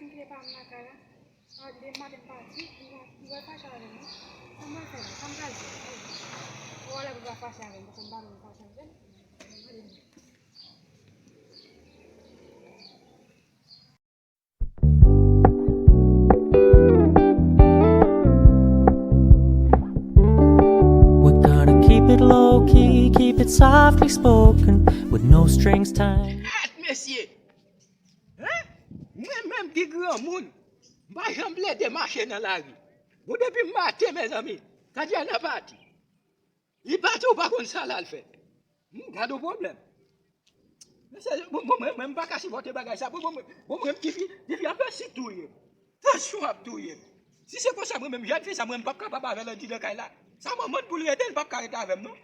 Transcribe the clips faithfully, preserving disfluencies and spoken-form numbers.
M kite pa m lakay la. Demen maten m pati, m pral fache avè m wi. Sa m pral fè la? Sa m pral di? Ou wè lè pou l pa fache avè m, paske m pa vle l fache avè m. We're gonna keep it low key, keep it softly spoken, with no strings tied. Gad mesye! Hein? Mwen menm ki granmoun, m pa janm plede mache nan lari. Bon, depi maten, mezanmi, Tatiana pati. Li pati, ou pa konn sa l al fè. Hmm, gad yon pwoblèm. Mesye, bon, bon, mwen, mwen, m pa ka sipòte bagay sa. Bon, bon, mwen, bon, mwen, tifi, tifi ap fè sik touye m. Tansyon ap touye m. Si se konsa, mwen menm, jèn fi sa, mwen, m p ap kapab avè l andidan kay la. Sa manman l pou l rete, l p ap ka rete avè m, non.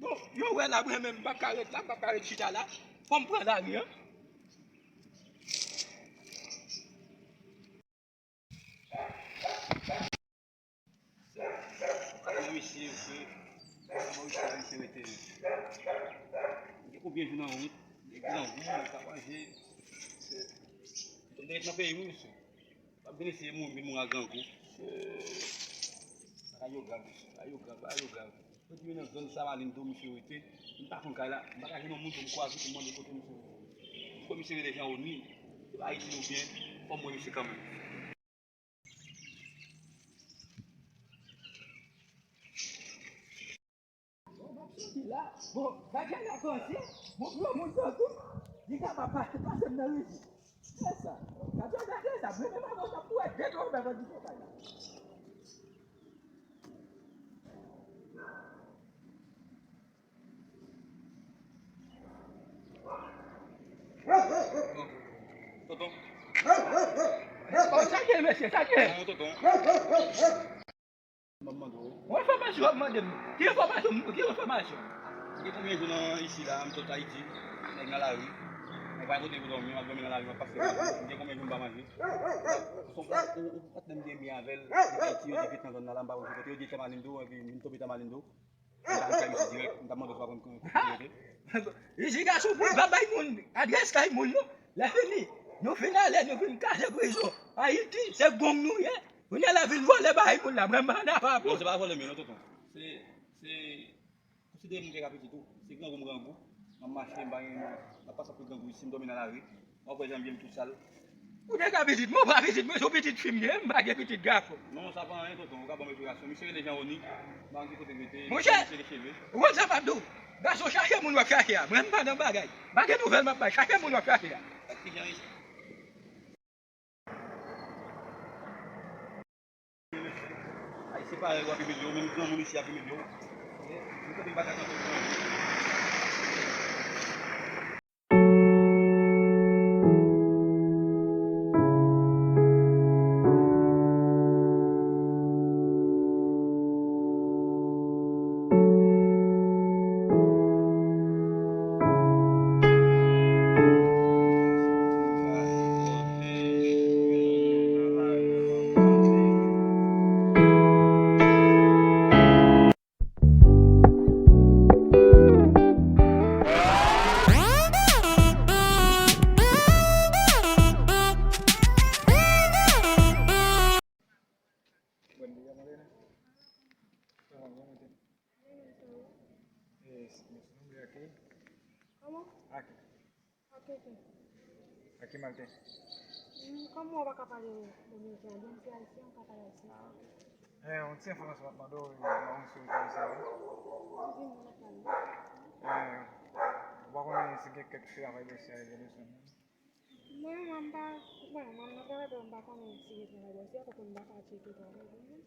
Bon, yo wè la, mwen menm, m p ap ka ret la, m p ap ka ret chita la. Fò m pran lari an. Nan misye, frè. Kòman misye la, misye rete? Gen konbyen jou nan wout? Li grangou, li pa manje. Li ret nan peyi, wi, misye. P ap vin eseye mouri, vin mouri a grangou. Bagay yo grav, mesye. Bagay yo grav, bagay yo grav. Mwen di yo nan zòn Samalindo misye rete. M pa konn kay la. M pa ka jwenn yon moun pou m kwaze pou m mande kote misye rete. Kote misye rete Jan Oni. Se pa Ayiti nou byen. Fò m wè misye kanmenm. Bon, m ap soti la. Bon, gade la panse. Bon, gwo moun soti. Li kapab pase, pase m nan rejim. Se sa. Gade, gade sa. Mwen menm avè w t ap tou wè de twa bèf an di fokay la. Tonton. Sa k ye, mesye, sa k ye? Bon, tonton. M ap mande w. Yon enfòmasyon w ap mande m. Ki enfòmasyon? Ki enfòmasyon? Gen konbyen jou nan isi la, m sot Ayiti, nèg nan lari. Mwen pa gen kote pou dòmi, m ap dòmi nan lari, m ap pase. Gen konbyen jou m pa manje? Ou, ou, ou patnè m te byen avè l, depi Ayiti, yo te fèt nan zòn nan la, m pa konn ki kote, yo di Tamalindo, epi m tonbe Tamalindo. M t al kay misye dirèk, m t ap mande w si w pa konn kote l rete. Isi gason pou pa bay moun adrès kay moun non. Lè fini, nou fin ale, nou fin kraze prizon. Ayiti, se gong nou ye. Kounye a lè vin vòlè bay moun la, mwen m pa nan pa pou. Non, se pa vòlè m ye non, tonton. Se, se, konsidere m trè rapid tou. Se grangou m grangou. M ap mache, m pa gen, m ap pase pou grangou isi, m dòmi nan lari. W ap wè jan m ye m tou sal. Ou te ka pitit mwen, ou pa pitit mwen, se yon pitit fi m gen, m pa gen pitit gason. Non, sa pa anyen, tonton, ou ka ban m esplikasyon. Misye rele Jan Oni, m pa konn ki kote l rete, misye gen cheve. Ou konn sa m ap di w? Gason, chache moun w ap chache a. Mwen, m pa nan bagay. M pa gen nouvèl m ap bay. Chache moun w ap chache a. Ak ki jan isi? Ay, se parèy w ap imilye w, menm granmoun isi ap imilye w. Ou kote m pa ka tande w. Buen día, Morena. Toma, vamos a meter. Eh, sí, su nombre aquí. ¿Cómo? Aquí. Aquí, sí. Aquí, Martín. Mm, kòman w pa ka pale dominiken an? Byen, m se ayisyen, m ka pale ayisyen. Ah, ok. Eh, yon ti enfòmasyon m ap mande w, nan yon sou komisè a. Di m, m ap pale. Eh, ou pa konnen si gen kèk travay dosye a rive desann? Mwen, mwen, m pa, bon, mwen, nan travay, m pa konnen si gen travay dosye a, paske m pa ka tcheke travay pou mwen.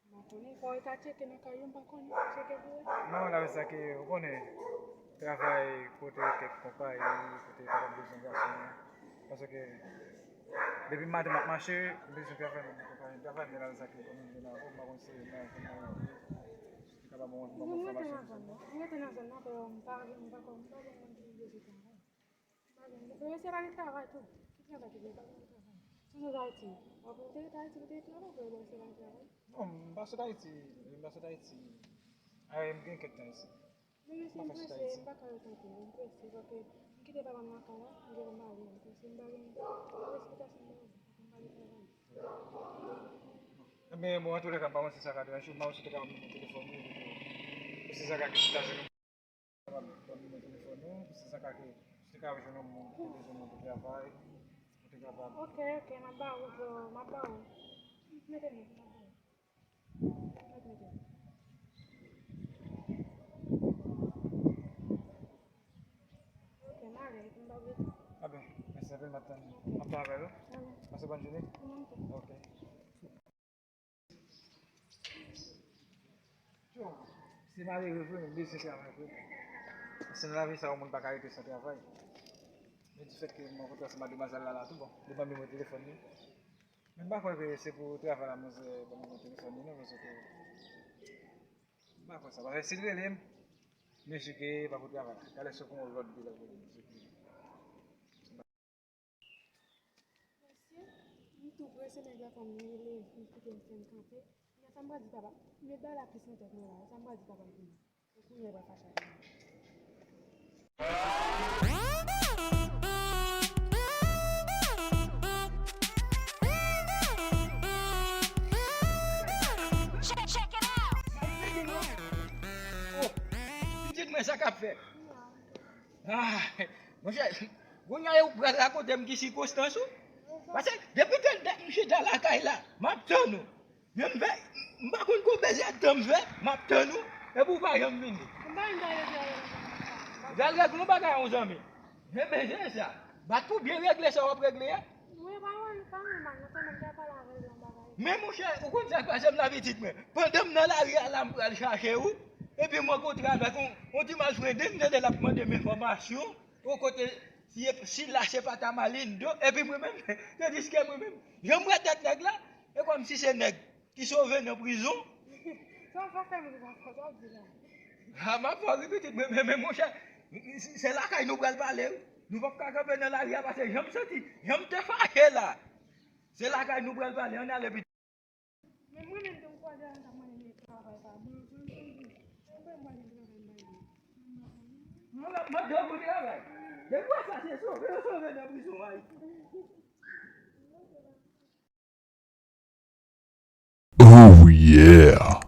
M pa konnen, fò w ta tcheke nan kay yo, m pa konnen, tcheke pou ou. Non, la, sa ke, ou konnen, travay kote kèk konpayi, kote yo kapab bezwen gason, paske depi maten m ap mache, m bezwen travay nan konpayi, travay, men la, sa ke, konnen, m vin avè w, m pa konn si nan konpayi, si kapab yon bon enfòmasyon. Mwen rete nan zòn nan, mwen rete nan zòn nan, men m pa, m pa konn, m pa konn moun ki bezwen travay. Yo se pa gen travay tou. Ki travay ki gen? Pa gen travay. Sou sot Ayiti. Ou te rete Ayiti pou te travay, pou yo se pa gen travay. Non, m pa sot Ayiti. M pa sot Ayiti. Ay, m gen kèk tan isi. Men mesye, m prese, m pa ka rete anpil. M prese, paske m Kite papa m lakay la, m gen pou m pale anko. Si m pa gen, m pa gen eksplikasyon m ba ou, m pale travay. Ebyen, bon, antouka, m pa panse sa ka deranje w, m pa panse w te ka ban m nimewo telefòn ou, epi tou, pou si sa ka ki sou ta jenou, ban m nimewo telefòn ou, pou si sa ka ki, si w te ka jwenn yon moun ki te bezwen moun pou travay, ou te kapab. Ok, ok, m ap ba ou, m ap ba ou. Mete men, m ap ba ou. Ok, m ale, epi m pa bliye. Ah ben, mèsi anpil, m ap tann. M ap travay, wi. Pase bòn jounen. Ok. Yo, se malere vre, men m bezwen travay vre. Paske nan lavi sa, yon moun pa ka rete san travay. Men difèt ke m rankontre ansanm ak demwazèl la, la tou, bon, li ban m nimewo telefòn li. Men m pa kwè ke se pou travay la manzè ban m nimewo telefòn li non, paske m pa kwè sa. Paske si l rele m, mesye ke pa pou travay la. Talè si w pran yon lòt de la, mesye ke Mesye, m tou prese, nèg la konn rele, m kite m fè m kanpe. Men sa m pral di papa, met bagay la plis nan tèt mwen la, sa m pral di papa m kounye a. Se kounye a l pral fache avè m. Oh, pitit mwen, sa k ap fèt? Ah, monchè, kounye a ou pral rakonte m ki sikonstans ou? Paske depi tèl dat m chita lakay la, m ap tann ou. Men m fè, m pa konn konbyen zèdtan m fè, m ap tann ou, epi ou pa janm vini. M pa vin pale de... Pral regle yon bagay yon zanmi. Men bezwen sa. Bat pou byen regle sa w ap regle a. Mwen pa wè, pa wè mal, non, sèlman m te pale avè l yon bagay. Men monchè, ou konn sa k pase m la pitit mwen. Pandan m nan lari a la, m pral chache ou, epi m rankontre avèk yon, yon ti malfrende, m tande l ap mande m enfòmasyon, yon kote, si, si la se pa Tamalindo, epi mwen menm, tandiske mwen menm, jan m wè tèt nèg la, e kòmsi se nèg ki sove nan prizon. Sa w fè m ri konsa, sa w di la? A, m ap fè w ri pitit, men, men, men, monchè, se lakay nou pral pale, wi. Nou p ap ka kanpe nan lari a, paske jan m santi, jan m te fache la, se lakay nou pral pale, ann ale pitit. Men mwen menm tou m kwaze a, m t ap mande travay pa bon, jan m santi, se vre m pa gen travay m pa gen. Mwen, m ap mande w pou travay. Depi w wè sa, se sove, yo sove nan prizon Ayiti. Oh yeah!